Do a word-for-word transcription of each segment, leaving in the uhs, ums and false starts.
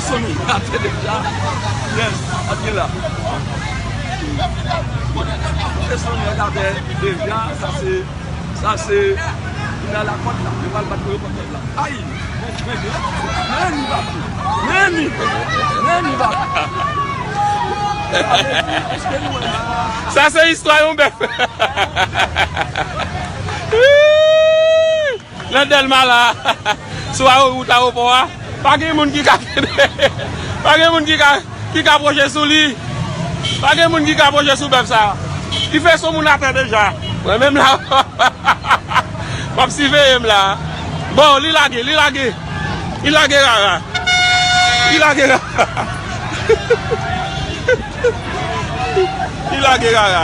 Soni atè deja. Yes, ap gen la. Kote Soni atè deja, sa se, sa se, li nan lakòt la. Yo pral bat pou yo kòt la. Ay! Men li, men li, men li, men li. Sa se istwa yon bèf. Nan Dèlma la, sou awo-, wout awopò a, pa gen moun ki ka, pa gen moun ki ka, ki ka pwoche sou li. Pa gen moun ki ka pwoche sou bèf sa. Li fè son moun atè deja. Mwen menm la, m ap siveye m la. Bon, li lage, li lage. Li lage rara. Li lage rara. Li lage rara.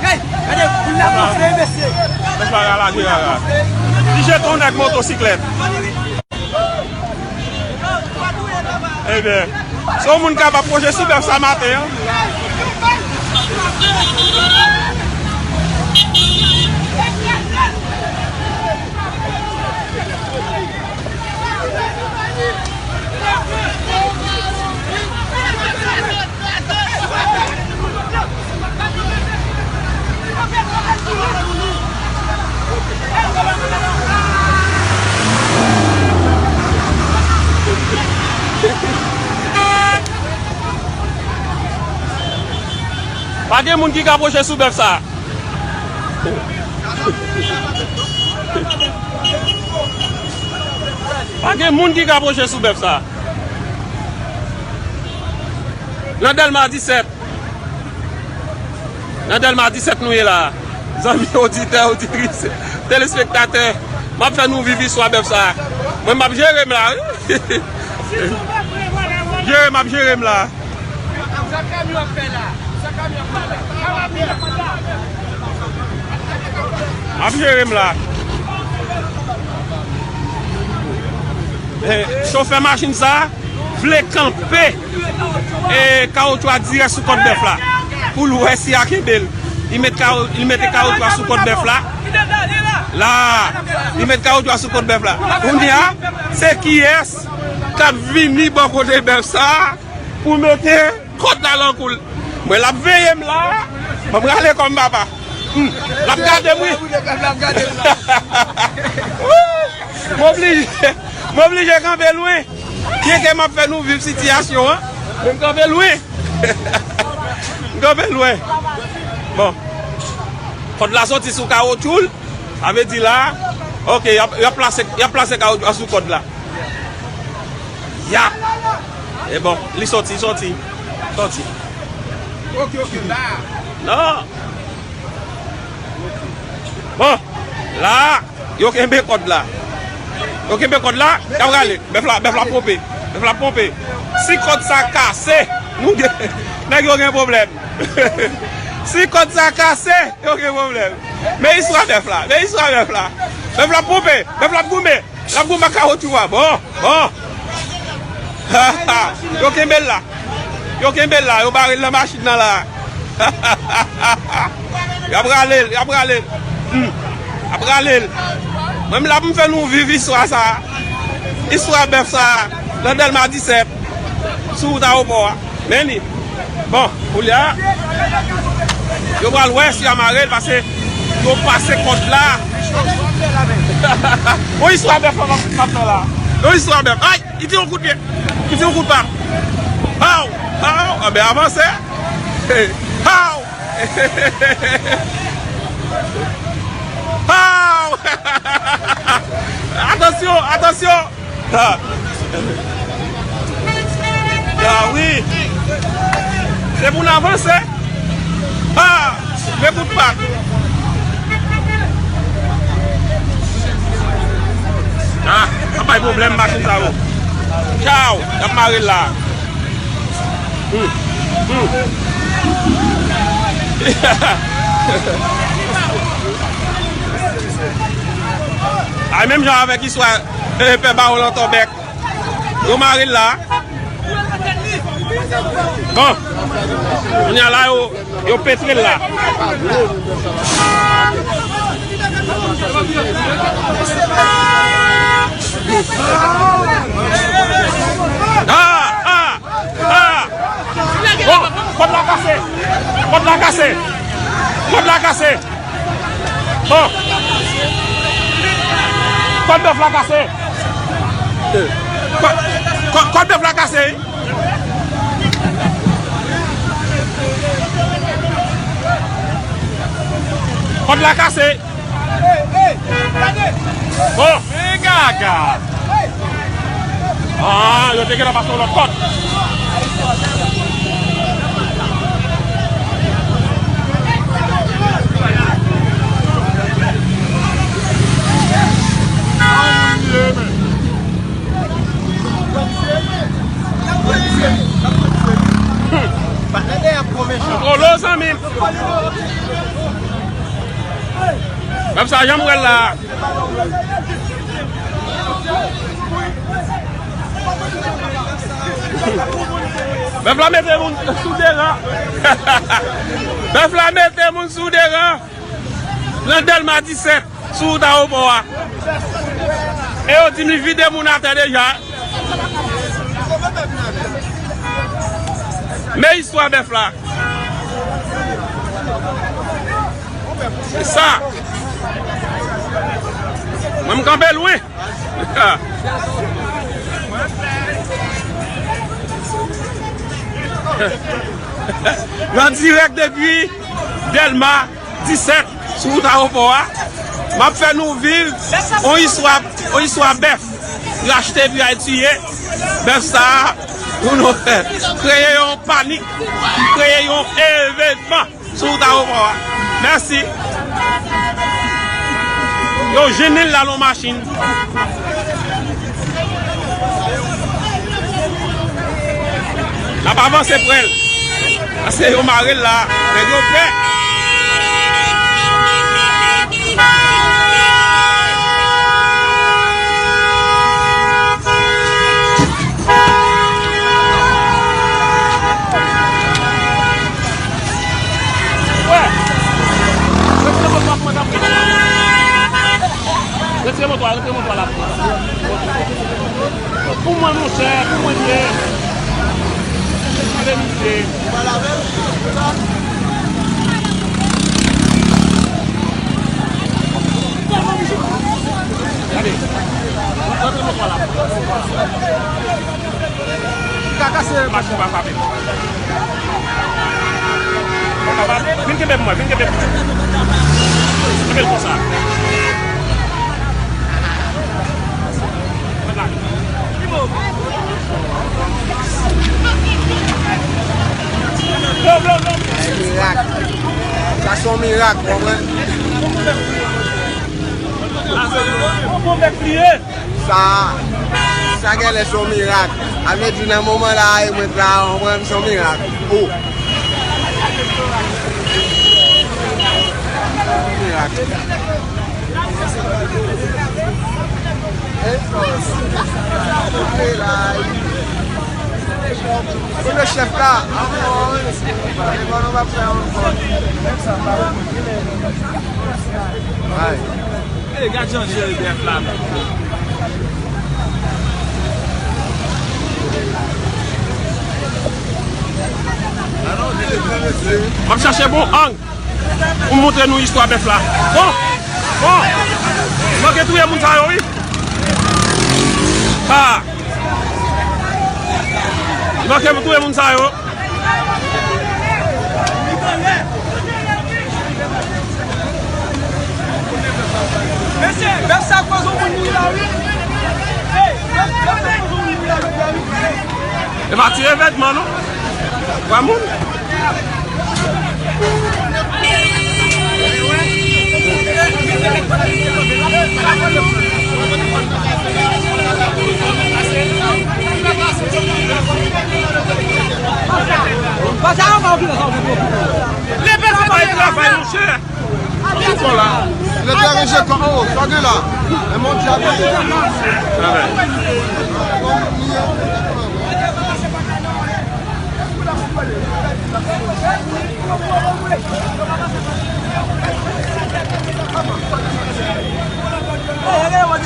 Hey, gade, pou l la gonfle, mesye. Mesye a lage rara. Li jete yon nèg motosiklèt. Ebyen, se yon moun k ap pwoche sou bèf sa maten an. Pa gen moun ki ka pwoche sou bèf sa. Pa gen moun ki ka pwoche sou bèf sa. Nan Dèlma disèt. Nan Dèlma disèt nou ye la. Zanmi oditè, oditris, telespektatè, m ap fè nou viv istwa bèf sa. Mwen, m ap jere m la, wi. Jere, m ap jere m la. M ap jere m la. Eh, chofè machin sa vle kanpe, eh, kawotchou a dirèk sou kòt bèf la. Pou l wè si a kenbe l. Li met kawo-, li mete kawotchou a sou kòt bèf la. La, li met kawotchou a sou kòt bèf la. Kounye a, se kiyès k ap vini bò kote bèf sa pou mete kòd la nan kou l. Mwen, l ap veye m la. Ban m rale kò m, papa. Hmm. L ap gade m, wi. M oblije, m oblije kanpe lwen. Byenke m ap fè nou viv sitiyasyon an, men m kanpe lwen. M kanpe lwen. Bon. Kòd la soti sou kawotchou l. Sa vle di la, ok, y ap, y ap plase, y ap plase kawotchou a sou kòd la. Ya! E bon, li soti, soti. Soti. Ok, ok, la. Non. Bon, la, yo kenbe kòd la. Yo kenbe kòd la, y ap rale. Bèf la, bèf la ponpe. Bèf la ponpe. Si kòd sa kase, nou gen, nèg yo gen pwoblèm. Si kòd sa kase, yo gen pwoblèm. Men istwa bèf la, men istwa bèf la. Bèf la ap ponpe, bèf la ap goumen. L ap goumen ak kawotchou a. Bon, bon. Yo kenbe l la. Yo kenbe l la, yo bare l nan machin nan la. Y ap rale l, y ap rale l. Hmm. Y ap rale l. Mwen, m la pou m fè nou viv istwa sa. Istwa bèf sa. Nan Dèlma disèt. Sou wout awopò a. Men li. Bon, koulye a, yo pral wè si yo mare l, paske yo pase kòd la. Yon istwa bèf la m ap fè la. Yon istwa bèf. Ay, li tire yon kout pye. Li tire yon kout pa. Haw! Haw! Anben, avanse. Haw! Haw! Atansyon, atansyon! Ha! Ah wi! Se pou n avanse! Ha! Men kout pa! Ah! Ap bay pwoblèm machin sa yo! Tchaw! Y ap mare l la! Hmm. Hmm. Ay, menm jan avèk istwa, eh, pè Bawon Lòtòbèk. Yo mare l la. Bon. Kounye a la, yo, yo petre l la. Kase! Kòd la kase! Bon! Kòd bèf la kase! Kò-, kò-, kòd bèf la kase! Kòd la kase! Bon! Men gaga! Ah, yo te gentan pase yon lòt kòd. Kolo, zanmi m. Menm sa, jan m wè l la. Bèf la mete moun sou de ran. Bèf la mete moun sou de ran. Nan Dèlma disèt, sou wout ayewopò a. E yo di m li vide moun atè deja. Men istwa bèf la. Se sa. Mwen, m kanpe lwen. An dirèk depi Dèlma disèt, sou wout ayewopò a. M ap fè nou viv yon istwa, yon istwa bèf. Rachte epi al tiye. Bèf sa a, pou nou fè. Kreye yon panik. Kreye yon evènman. Sou wout ayewopò a. Mèsi. Yo jwenn li la nan machin. N ap avanse prè l. Paske yo mare l la. Nèg yo pè. Wè. Retire moto a pou mwen, tanpri. Retire moto a, retire moto a la. Pou mwen, monchè, pou mwen, li ye. Ale, misye. Gade. Rantre moto a la. Li ka kase machin pa frape. Vin kenbe pou mwen, vin kenbe pou mwen. Kenbe l konsa. Blow, blow, blow. Mirak. Sa se yon mirak, w konprann? Yon bon bèf li ye. Sa, sa genlè se yon mirak. A vle di nan moman la a, e mwen k la, w konprann, se yon mirak. O. Mirak. Kote chèf la? E bon, nou p ap fè ankò. Ay. E, gad jan l jere bèf la menm. M ap chache bon ang pou m montre nou istwa bèf la. Bon, bon, li manke touye moun sa yo, wi. Ha! Li manke touye moun sa yo. Mesye, bèf sa koz yon moun mouri la, wi. Hey, bèf, bèf sa koz yon moun mouri la, wi. E pa ti evènman, non. Wè moun. Travay, travay, monchè. Lè te ranje kò, o, sa gen la. E mon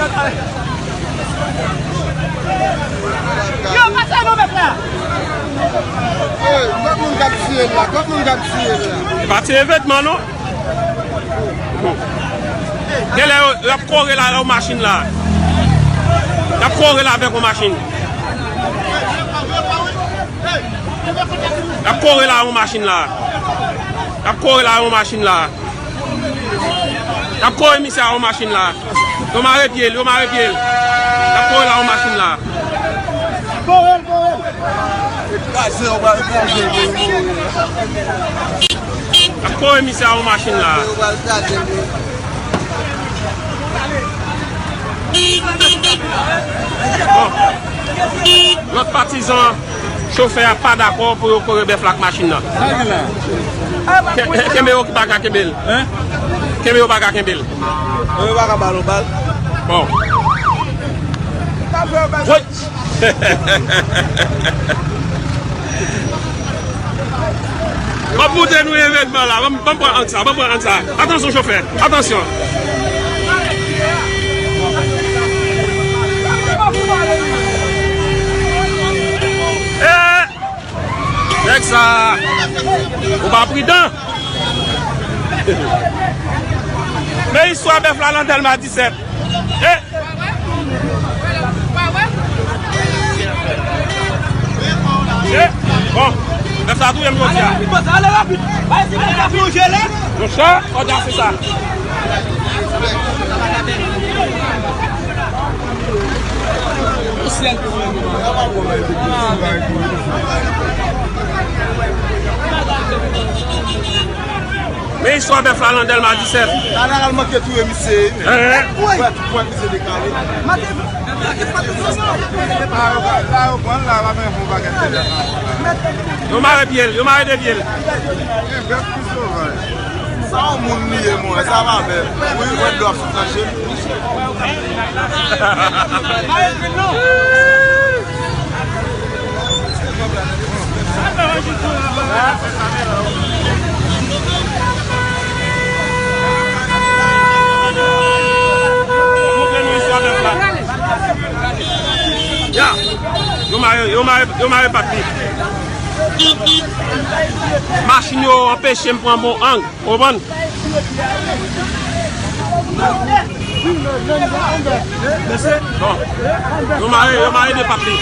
Dye. Yo, pase non, mèt la. Hey, kot moun k ap tiye l la? Kot moun k ap tiye l la? Pa ti evènman non. Genlè yo, y ap kore la, yon machin la. Y ap kore la avèk yon machin. Y ap kore la yon machin la. Y ap kore la yon machin la. Y ap kore misye a yon machin la. Yo mare pye l, yo mare pye l. Y ap kore la yon machin la. Kore l, kore l. Kraze, yo pral kraze l. Y ap kore misye a yon machin la. Yo pral kraze l. Bon. Lòt patizan chofè a pa dakò pou yo kore bèf la ak machin nan. Sa gen la? Ke- Kenbe yo ki pa ka kenbe l. Hein? Kenbe yo pa ka kenbe l. Yo pa ka ba l yon bal. Bon. Woy! M ap montre nou evènman la. Ban m, ban m pran ang sa, ban m pran ang sa. Atansyon, chofè. Atansyon. Eh! Nèg sa, ou pa pridan. Men istwa bèf la nan Dèlma disèt. Eh! Eh! Bon, bèf sa touye m jodi a. Monchè, kòd la se sa. Men istwa bèf la nan Dèlma disèt. Talè a l manke touye misye. Hein? Pwèt, pwèt misye dekale. La yo pran, la yo pran, la yo pa menm fè yon bagay. Yo mare pye l, yo mare de pye l. Sa yon moun li ye, mwen, sa pa bèl. Wi, wè dlo ap sot nan je l. Ya, yo mare, yo mare, yo mare pat li. Machin yo anpeche m pran bon ang. Konprann? Bon. Yo mare, yo mare de pat li.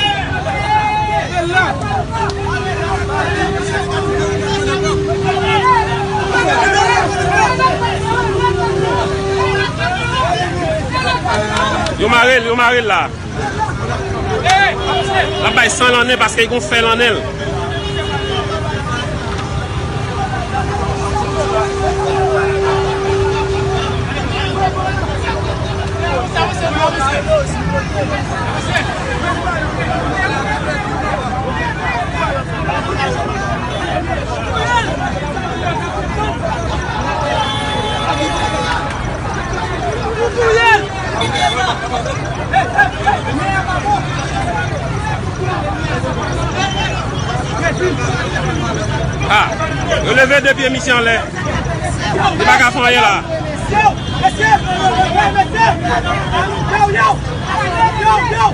Yo mare l, yo mare l la. L ap bay san nan nen paske l gon fè nan nen l. Ah, yo leve de pye misye anlè. Li pa ka fè anyen la. Non, non, non.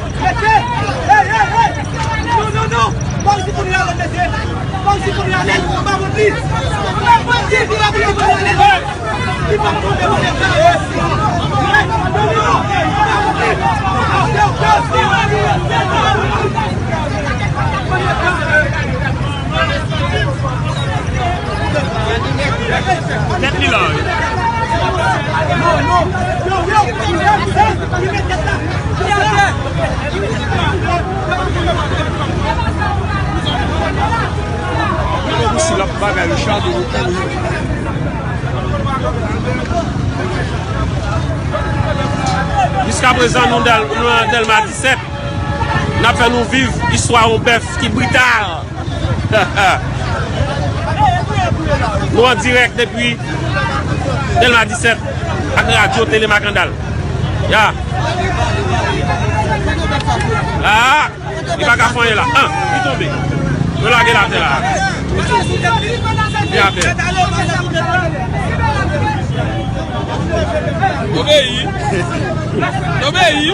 Tèt li la wi. Gade pou si l ap bagay, Richard, yo kouri. Jiskaprezan, nou dèl-, nou nan Dèlma disèt. N ap fè nou viv istwa yon bèf ki brital. Nou an dirèk depi Dèlma disèt ak radyo Tele Makandal. Ya. Ah, li pa ka fè anyen la. Ah, li tonbe. Yo lage l atè la. Li atè. Obeyi. Obeyi.